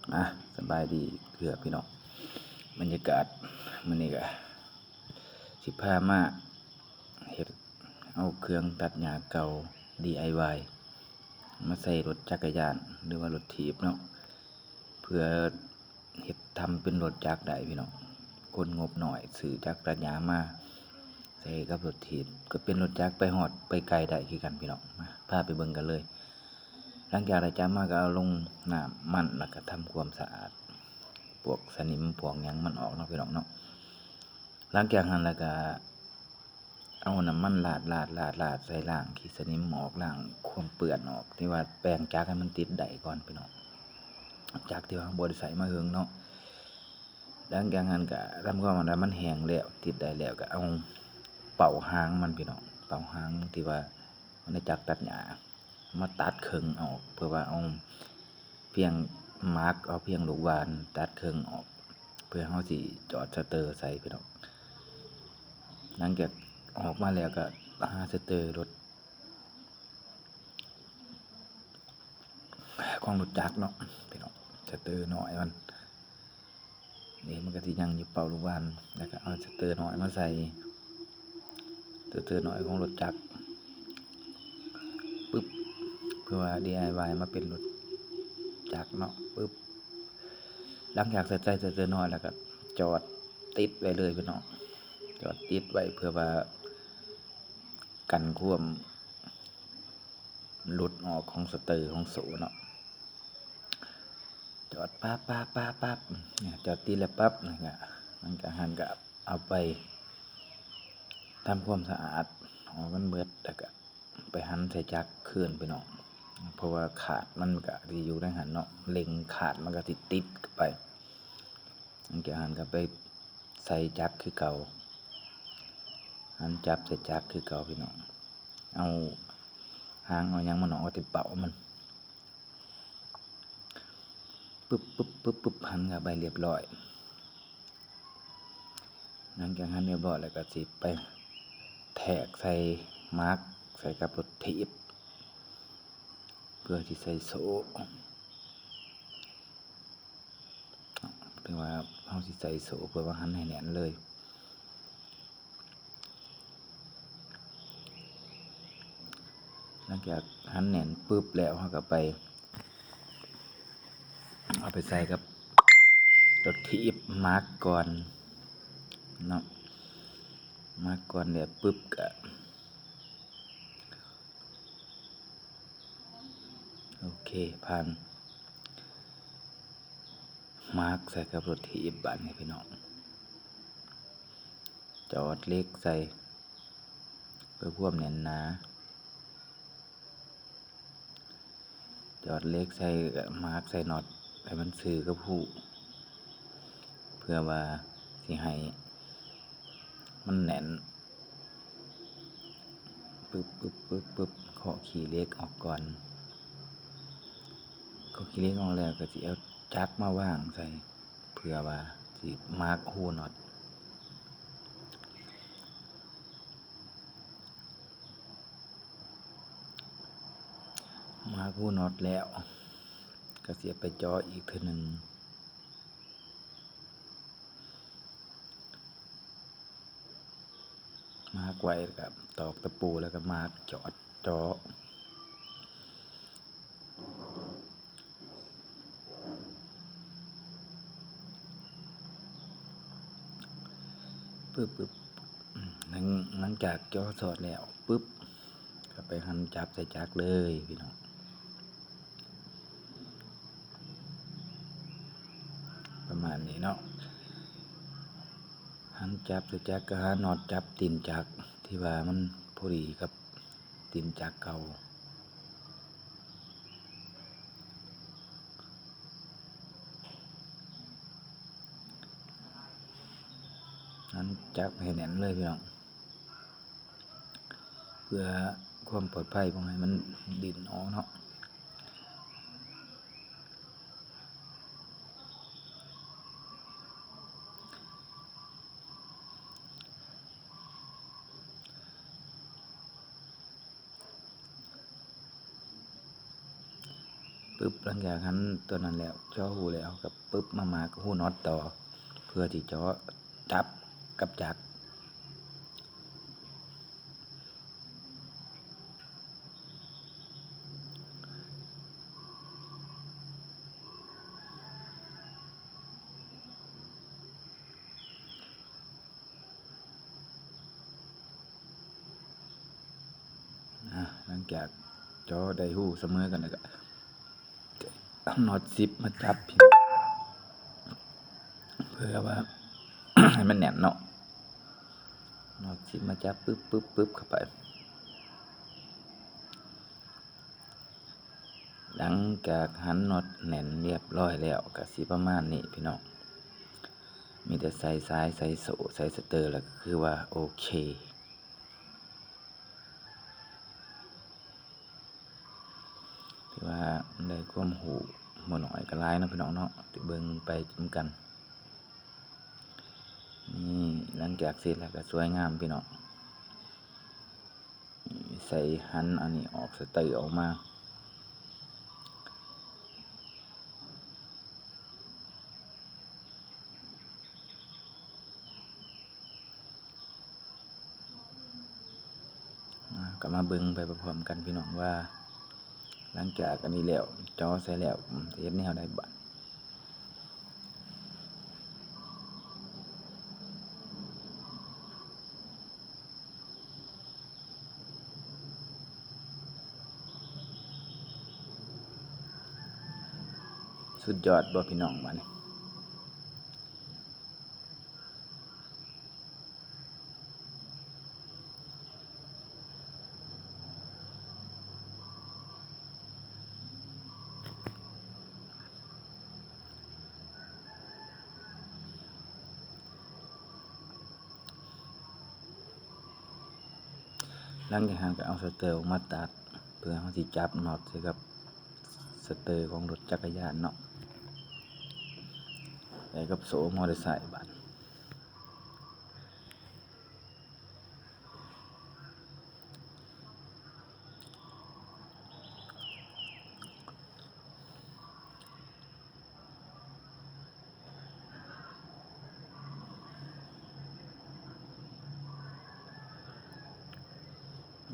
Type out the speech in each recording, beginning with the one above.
ອ່ະ ສະບາຍດີເທື່ອພີ່ນ້ອງ. ບັນຍາກາດມື້ນີ້ກະຊິພາມາເຮັດເອົາເຄື່ອງຕັດຫຍ້າເກົ່າ ດີໄອວາຍ ມາໃສ່ລົດຈັກກະຍານ ຫຼືວ່າລົດຖີບເນາະ ເພື່ອເຮັດທຳເປັນລົດຈັກໄດ້ພີ່ນ້ອງ. ຄົນງົບໜ້ອຍ ຊື້ຈັກຕັດຫຍ້າມາໃສ່ກັບລົດຖີບ ກໍເປັນລົດຈັກໄປຮອດໄປໄກໄດ້ຄືກັນພີ່ນ້ອງ. ມາ ພາໄປເບິ່ງກັນເລີຍ. ຫຼັງຈາກໄດ້ຈັກມາກໍເອົາລົງນ້ຳມັນ ແລ້ວກໍທຳຄວາມສະອາດພວກສະໜິມພວກຫຍັງມັນອອກເນາະພີ່ນ້ອງເນາະ. ຫຼັງຈາກຫັ້ນແລ້ວກໍເອົານ້ຳມັນລາດໆໆໆໃສ່ ລ້າງຂີ້ສະໜິມອອກ ລ້າງຄວາມເປື້ອນອອກ ທີ່ວ່າແປງຈັກໃຫ້ມັນຕິດໄດ້ກ່ອນພີ່ນ້ອງ. ຈັກທີ່ວ່າເຮົາບໍ່ໄດ້ໃຊ້ມາເຫິງເນາະ. ຫຼັງຈາກນັ້ນກໍທຳຄວາມວ່າມັນແຫ້ງແລ້ວ ຕິດໄດ້ແລ້ວ ກໍເອົາເປົາຫາງມັນພີ່ນ້ອງ ເປົາຫາງທີ່ວ່າໃນຈັກຕັດຫຍ້າມາຕັດເຄິ່ງອອກ ເພື່ອວ່າເອົາພຽງໝາກ ເອົາພຽງລູກຫວ່ານຕັດເຄິ່ງອອກ ເພື່ອເຮົາຊິຈອດສະເຕີໃສ່ພີ່ນ້ອງ. ຫຼັງຈາກອອກມາແລ້ວກໍຫາສະເຕີລົດ ຂອງລົດຈັກເນາະພີ່ນ້ອງ ສະເຕີນ້ອຍມັນ ນີ້ມັນກໍຊິຍັງຢູ່ເປົາລູກຫວ່ານ ແລ້ວກໍເອົາສະເຕີນ້ອຍມາໃສ່ ສະເຕີນ້ອຍຂອງລົດຈັກ ປຶບ ເພື່ອວ່າດີໄອວາຍມາເປັນລົດຈັກເນາະ ປຶບ. ຫຼັງຈາກໃສ່ສະເຕີນ້ອຍແລ້ວກໍຈອດຕິດໄວ້ເລີຍພີ່ນ້ອງ ຈອດຕິດໄວ້ເພື່ອວ່າກັນຄວາມ ຫຼຸດອອກຂອງສະເຕີຂອງໂສ້ເນາະ ຈອດປັບ ປັບ ປັບ ປັບ ຈອດຕິດແລ້ວປັບ ແລ້ວກະ ຫຼັງຈາກຫັ້ນກະເອົາໄປທຳຄວາມສະອາດໃຫ້ມັນເໝິດ ແລ້ວກະໄປຫັນໃສ່ຈັກຄືນພີ່ນ້ອງ ເພາະວ່າຂາດມັນກະຊິຢູ່ໃນຫັ້ນເນາະ ເຫຼັ້ງຂາດມັນກະຊິຕິດເຂົ້າໄປ. ຫຼັງຈາກຫັ້ນກະໄປໃສ່ຈັກຄືເກົ່າ ຫັນຈັບໃສ່ຈັກຄືເກົ່າພີ່ນ້ອງ ເອົາຫາງເອົາຫຍັງມັນອອກ ເອົາແຕ່ເປົາມັນ ປຶບ ປຶບ ປຶບ ປຶບ ຫັນເຂົ້າໄປຮຽບຮ້ອຍ. ຫຼັງຈາກຫັນຮຽບຮ້ອຍແລ້ວກໍຊິໄປແທກໃສ່ໝາກ ໃສ່ກັບລົດຖີບ ເພື່ອທີ່ໃສ່ໂສ້ ເນາະ ເພາະວ່າເຮົາຊິໃສ່ໂສ້ເພື່ອວ່າຫັນໃຫ້ແໜ້ນເລີຍ. ຫຼັງຈາກຫັນແໜ້ນປຶບແລ້ວ ເຮົາກໍໄປ ເອົາໄປໃສ່ກັບລົດຖີບ ໝາກກ່ອນເນາະ ໝາກກ່ອນແລ້ວປຶບກໍ ໂອເຄ ຜ່ານ ໝາກໃສ່ກັບລົດຖີບບາດນີ້ພີ່ນ້ອງ ຈອດເຫຼັກໃສ່ເພື່ອຄວາມແໜ້ນໜາ ຈອດເຫຼັກໃສ່ໝາກ ໃສ່ນັອດໃຫ້ມັນຊື່ກັບຮູ ເພື່ອວ່າຊິໃຫ້ມັນແໜ້ນ ປຶບ ປຶບ ປຶບ ປຶບ ເຄາະຂີ້ເຫຼັກອອກກ່ອນ ເຄາະຂີ້ເຫຼັກອອກແລ້ວກໍຊິເອົາຈັກມາວາງໃສ່ ເພື່ອວ່າຊິໝາກຮູນັອດ ໝາກຮູນັອດແລ້ວ ກໍຊິເອົາໄປເຈາະອີກເທື່ອໜຶ່ງ ໝາກໄວ້ ແລ້ວກໍຕອກຕະປູ ແລ້ວກໍໝາກຈອດເຈາະ ປຶບ ປຶບ ຫຼັງ ຫຼັງຈາກເຈາະສອດແລ້ວປຶບ ກໍໄປຫັນຈັບໃສ່ຈັກເລີຍພີ່ນ້ອງ ປະມານນີ້ເນາະ ຫັນຈັບໃສ່ຈັກ ກໍຫານັອດຈັບຕີນຈັກ ທີ່ວ່າມັນພໍດີກັບຕີນຈັກເກົ່າ ຫັນຈັບໃຫ້ແໜ້ນເລີຍພີ່ນ້ອງ ເພື່ອຄວາມປອດໄພ ບໍ່ໃຫ້ມັນດິ້ນອອກເນາະ ປ ປຶບ ຫຼັງຈາກຫັ້ນຕົວນັ້ນແລ້ວ ເຈາະຮູແລ້ວ ເຮົາກໍປຶບມາໝາກຮູນັອດຕໍ່ ເພື່ອທີ່ຈະຈັບກັບຈັກ. ອາ ຫຼັງຈາກເຈາະໄດ້ຮູສະເໝີກັນແລ້ວ ກໍເອົານັອດສິບມາຈັບ ເພື່ອວ່າໃຫ້ມັນແໜ້ນເນາະ. ນັອດສິບມາຈັບປຶບ ປຶບ ປຶບເຂົ້າໄປ. ຫຼັງຈາກຫັນນັອດແໜ້ນຮຽບຮ້ອຍແລ້ວ ກໍຊິປະມານນີ້ພີ່ນ້ອງ, ມີແຕ່ໃສ່ສາຍ ໃສ່ໂສ້ ໃສ່ສະເຕີ ແລ້ວກໍຄືວ່າໂອເຄ. ຖືວ່າໄດ້ຄວາມຮູ້ບໍ່ໜ້ອຍກໍຫຼາຍເນາະພີ່ນ້ອງເນາະ ທີ່ເບິ່ງໄປນຳກັນ. ນີ້ ຫຼັງຈາກເສັດແລ້ວກໍສວຍງາມພີ່ນ້ອງ. ໃສ່ຫັນອັນນີ້ອອກ ສະເຕີອອກມາ. ອາ ກໍມາເບິ່ງໄປພ້ອມໆກັນພີ່ນ້ອງ ວ່າຫຼັງຈາກອັນນີ້ແລ້ວ ເຈາະໃສ່ແລ້ວ ເຮັດແນວໃດບາດ. ສຸດຍອດບໍ່ພີ່ນ້ອງບາດນີ້? ຫຼັງຈາກນັ້ນກໍເອົາສະເຕີອອກມາຕັດ ເພື່ອເຮົາຊິຈັບນັອດໃສ່ກັບສະເຕີຂອງລົດຈັກກະຍານເນາະ ໃສ່ກັບໂສ້ມໍເຕີໄຊບາດ.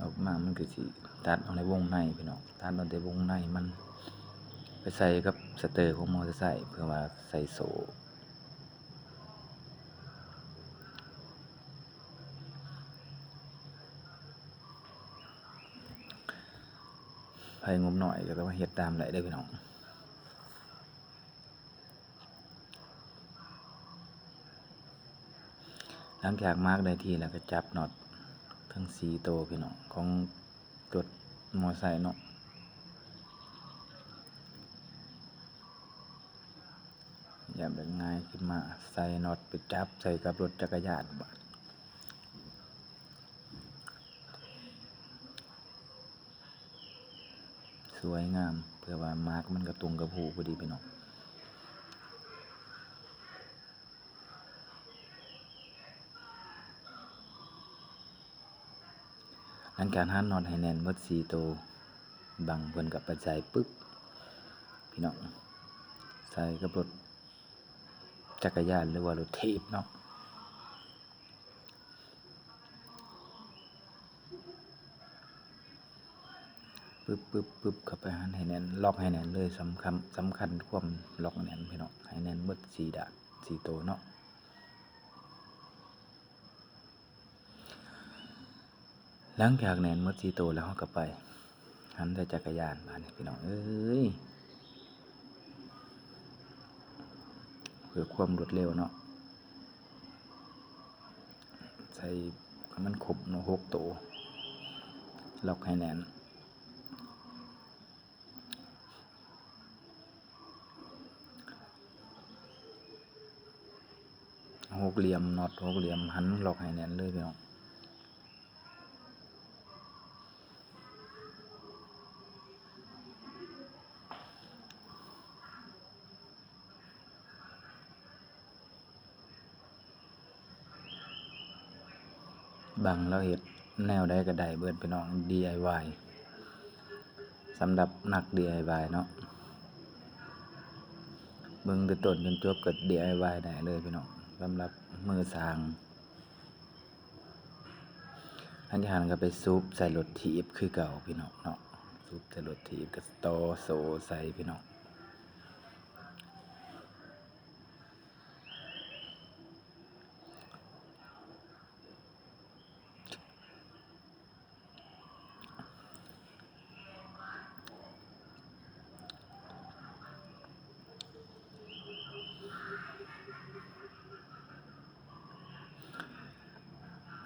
ອອກມາມັນກໍຊິຕັດເອົາໃນວົງໃນພີ່ນ້ອງ, ຕັດເອົາແຕ່ວົງໃນມັນ ໄປໃສ່ກັບສະເຕີຂອງມໍເຕີໄຊ ເພື່ອວ່າໃສ່ໂສ້. ໃຜງົບໜ້ອຍກໍຕ້ອງເຮັດຕາມໄດ້ເດີພີ່ນ້ອງ. ຫຼັງຈາກໝາກໄດ້ທີ່ແລ້ວ ກໍຈັບນັອດທັງສີ່ໂຕພີ່ນ້ອງ ຂອງລົດມໍເຕີໄຊເນາະ. ຢ່າງງ່າຍຂຶ້ນມາ ໃສ່ນັອດໄປຈັບໃສ່ກັບລົດຈັກກະຍານບາດ. ສວຍງາມ ເພື່ອວ່າໝາກມັນກໍຕົງກັບຮູພໍດີພີ່ນ້ອງ. ຫຼັງຈາກຫັນນັອດໃຫ້ແໜ້ນໝົດສີ່ໂຕ ບັງເພິ່ນກໍໄປໃສ່ປຶບ ພີ່ນ້ອງ ໃສ່ກັບລົດຈັກກະຍານ ຫຼືວ່າລົດຖີບເນາະ. ປຶບ ປຶບ ປຶບ ເຂົ້າໄປຫັນໃຫ້ແໜ້ນ ລັອກໃຫ້ແໜ້ນເລີຍ. ສຳຄັນ ສຳຄັນຄວາມລັອກແໜ້ນພີ່ນ້ອງ ໃຫ້ແໜ້ນໝົດສີ່ດ້ານ ສີ່ໂຕເນາະ. ຫຼັງຈາກແໜ້ນໝົດສີ່ໂຕແລ້ວ ເຮົາກໍໄປຫັນໃສ່ຈັກກະຍານບາດນີ້ ພີ່ນ້ອງເອີຍ. ເພື່ອຄວາມລວດເລັວເນາະ ໃສ່ໃຫ້ມັນຄົບເນາະ ຫົກໂຕ ລັອກໃຫ້ແໜ້ນ. ຫົກຫຼ່ຽມ ນັອດຫົກຫຼ່ຽມ ຫັນລັອກໃຫ້ແໜ້ນເລີຍພີ່ນ້ອງ. ບັງລາວເຮັດແນວໃດກໍໄດ້ເບິດພີ່ນ້ອງ ດີໄອວາຍ ສຳລັບນັກດີໄອວາຍເນາະ. ເບິ່ງແຕ່ຕົ້ນຈົນຈົບກໍ ດີໄອວາຍ ໄດ້ເລີຍພີ່ນ້ອງ ສຳລັບມືຊ່າງ. ຫຼັງຈາກນັ້ນກໍໄປສູບໃສ່ລົດຖີບຄືເກົ່າພີ່ນ້ອງເນາະ ສູບໃສ່ລົດຖີບກໍຕໍ່ໂສ້ໃສ່ພີ່ນ້ອງ.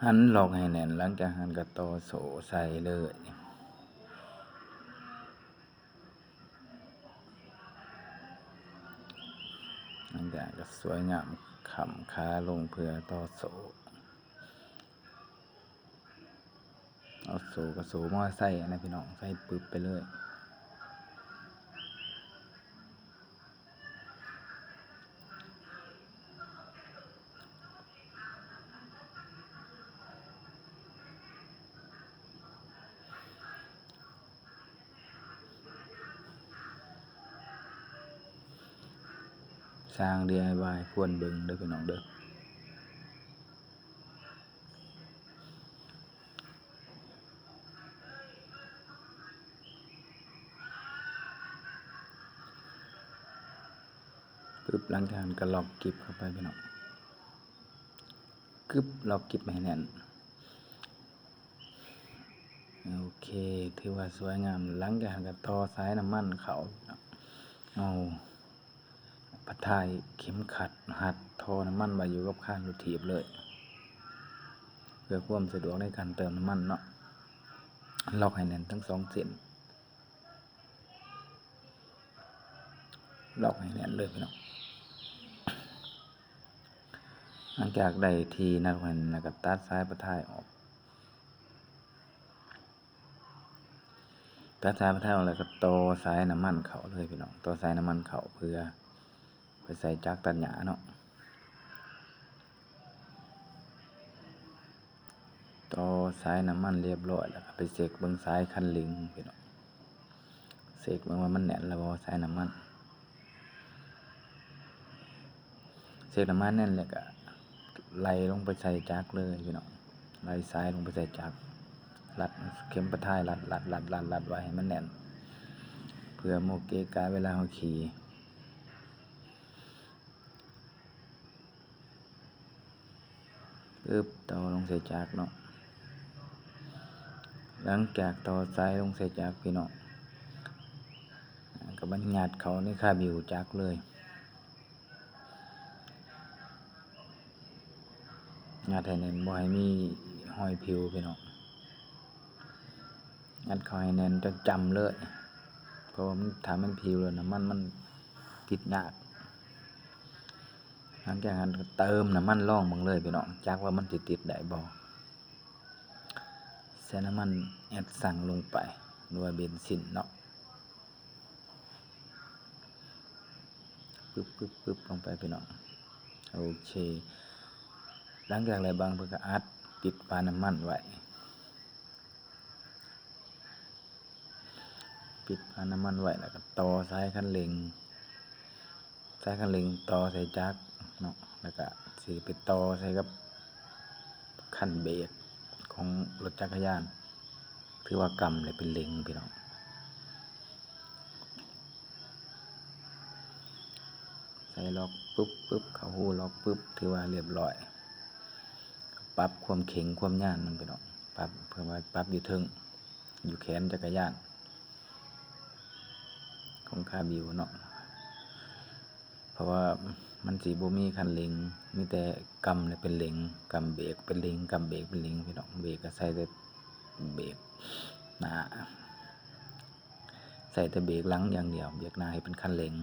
ຫັ້ນລັອກໃຫ້ແໜ້ນ ຫຼັງຈາກຫັ້ນກໍຕໍ່ໂສ້ໃສ່ເລີຍ. ຫຼັງຈາກນັ້ນກໍສວຍງາມ ຄ້ຳຄາລົງເພື່ອຕໍ່ໂສ້ ເອົາໂສ້ ກໍໂສ້ມໍເຕີໄຊຫັ້ນນະພີ່ນ້ອງ ໃສ່ປຶບໄປເລີຍ. ຊ່າງ ດີໄອວາຍ ຄວນເບິ່ງເດີພີ່ນ້ອງເດີ. ປຶບ ຫຼັງຈາກນັ້ນກໍລັອກກິບເຂົ້າໄປພີ່ນ້ອງ ກຶບ ລັອກກິບໃຫ້ແໜ້ນ. ໂອເຄ ຖືວ່າສວຍງາມ. ຫຼັງຈາກນັ້ນກໍຕໍ່ສາຍນ້ຳມັນເຂົ້າ ເອົາ ປະທ້າຍເຂັມຂັດຮັດທໍ່ນ້ຳມັນໄວ້ຢູ່ກັບຄານລົດຖີບເລີຍ ເພື່ອຄວາມສະດວກໃນການເຕີມນ້ຳມັນເນາະ. ລັອກໃຫ້ແໜ້ນທັງສອງເສັ້ນ ລັອກໃຫ້ແໜ້ນເລີຍພີ່ນ້ອງ. ຫຼັງຈາກໄດ້ທີ່ນັດແໜ້ນແລ້ວ ກໍຕັດສາຍປະທ້າຍອອກ. ຕັດສາຍປະທ້າຍອອກແລ້ວກໍຕໍ່ສາຍນ້ຳມັນເຂົ້າເລີຍພີ່ນ້ອງ ຕໍ່ສາຍນ້ຳມັນເຂົ້າເພື່ອໄປໃສ່ຈັກຕັດຫຍ້າເນາະ. ຕໍ່ສາຍນ້ຳມັນລຽບຮ້ອຍແລ້ວກໍໄປເຊັກເບິ່ງສາຍຄັນເລັ່ງພີ່ນ້ອງ ເຊັກເບິ່ງວ່າມັນແໜ້ນແລ້ວບໍ່ສາຍນ້ຳມັນ. ເຊັກນ້ຳມັນແໜ້ນແລ້ວກະໄລ່ລົງໄປໃສ່ຈັກເລີຍພີ່ນ້ອງ ໄລ່ສາຍລົງໄປໃສ່ຈັກ ລັດເຂັມປະທ້າຍ ລັດ ລັດ ລັດ ລັດ ລັດໄວ້ໃຫ້ມັນແໜ້ນ ເພື່ອບໍ່ເກະກະເວລາເຮົາຂີ່. ປຶບ ຕໍ່ລົງໃສ່ຈັກເນາະ. ຫຼັງຈາກຕໍ່ສາຍລົງໃສ່ຈັກພີ່ນ້ອງ ກໍມາຍັດເຂົ້າໃນຄາບິວຈັກເລີຍ ຍັດໃຫ້ແໜ້ນ ບໍ່ໃຫ້ມີຮອຍຜິວພີ່ນ້ອງ. ຍັດເຂົ້າໃຫ້ແໜ້ນ ຈັ່ງຈ້ຳເລີຍ ເພາະວ່າມັນ ຖ້າມັນຜິວແລ້ວ ນ້ຳມັນມັນຕິດຍາກ. ຫຼັງຈາກນັ້ນກໍເຕີມນ້ຳມັນລອງເບິ່ງເລີຍພີ່ນ້ອງ ຈັກວ່າມັນຊິຕິດໄດ້ບໍ່. ໃສ່ນ້ຳມັນແອັດຊັງລົງໄປ ຫຼືວ່າເບັນຊິນເນາະ ປຶບໆໆ ລົງໄປພີ່ນ້ອງ. ໂອເຄ ຫຼັງຈາກໄດ້ບັງ ເພິ່ນກໍອັດປິດຝານ້ຳມັນໄວ້. ປິດຝານ້ຳມັນໄວ້ ແລ້ວກໍຕໍ່ສາຍຄັນເລັ່ງ ສາຍຄັນເລັ່ງຕໍ່ໃສ່ຈັກເນາະ ແລ້ວກໍຊິໄປຕໍ່ໃສ່ກັບຄັນເບຣກຂອງລົດຈັກກະຍານ ຖືວ່າກຳແລ້ວເປັນເລັ່ງພີ່ນ້ອງ. ໃສ່ລັອກປຶບໆ ເຂົ້າຮູລັອກປຶບ ຖືວ່າລຽບຮ້ອຍ. ປັບຄວາມເຄັ່ງຄວາມຍານມັນພີ່ນ້ອງ ປັບ ເພື່ອວ່າປັບຢູ່ເທິງ ຢູ່ແຂນຈັກກະຍານຂອງຄາບິວເນາະ ເພາະວ່າມັນຊິບໍ່ມີຄັນເລັ່ງ ມີແຕ່ກຳແລ້ວເປັນເລັ່ງ ກຳເບຣກເປັນເລັ່ງ ກຳເບຣກເປັນເລັ່ງພີ່ນ້ອງ. ເບຣກກໍໃສ່ແຕ່ເບຣກໜ້າ ໃສ່ແຕ່ເບຣກຫຼັງຢ່າງດຽວ ເບຣກໜ້າໃຫ້ເປັນຄັນເລັ່ງ.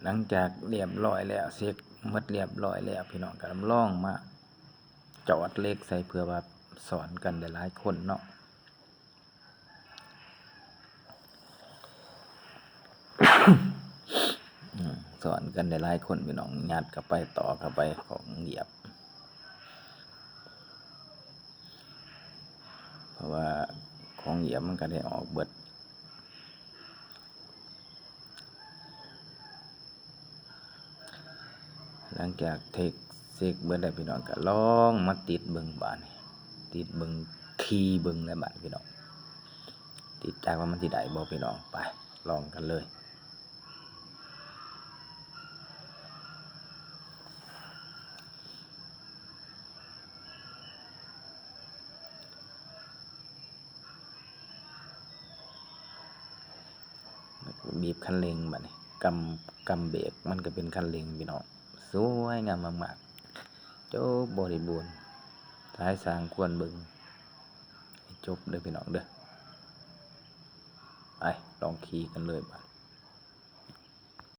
ຫຼັງຈາກລຽບຮ້ອຍແລ້ວ ເຊັກໝົດລຽບຮ້ອຍແລ້ວ ພີ່ນ້ອງກໍລອງມາຈອດເຫຼັກໃສ່ ເພື່ອວ່າຊ້ອນກັນໄດ້ຫຼາຍຄົນເນາະ ອືມ ຊ້ອນກັນໄດ້ຫຼາຍຄົນ ພີ່ນ້ອງ ຍັດເຂົ້າໄປ ຕໍ່ເຂົ້າໄປ ຂອງຢຽບ ເພາະວ່າຂອງຢຽບມັນກໍໄດ້ອອກເບິດ. ຫຼັງຈາກເທກເຊັກເບິດແລ້ວພີ່ນ້ອງ ກໍລອງມາຕິດເບິ່ງບາດນີ້ ຕິດເບິ່ງ ຂີ່ເບິ່ງແລ້ວບາດນີ້ພີ່ນ້ອງ ຕິດຈັກວ່າມັນຊິໄດ້ບໍ່ພີ່ນ້ອງ ໄປລອງກັນເລີຍ. ແລ້ວກໍບີບຄັນເລັ່ງບາດນີ້ ກຳ ກຳເບຣກ ມັນກໍເປັນຄັນເລັ່ງພີ່ນ້ອງ ສວຍງາມມາກໆ ຈົບບໍລິບູນ ສາຍສ້າງຄວນເບິ່ງໃຫ້ຈົບເດີພີ່ນ້ອງເດີ ໄປລອງຂີ່ກັນເລີຍບາດ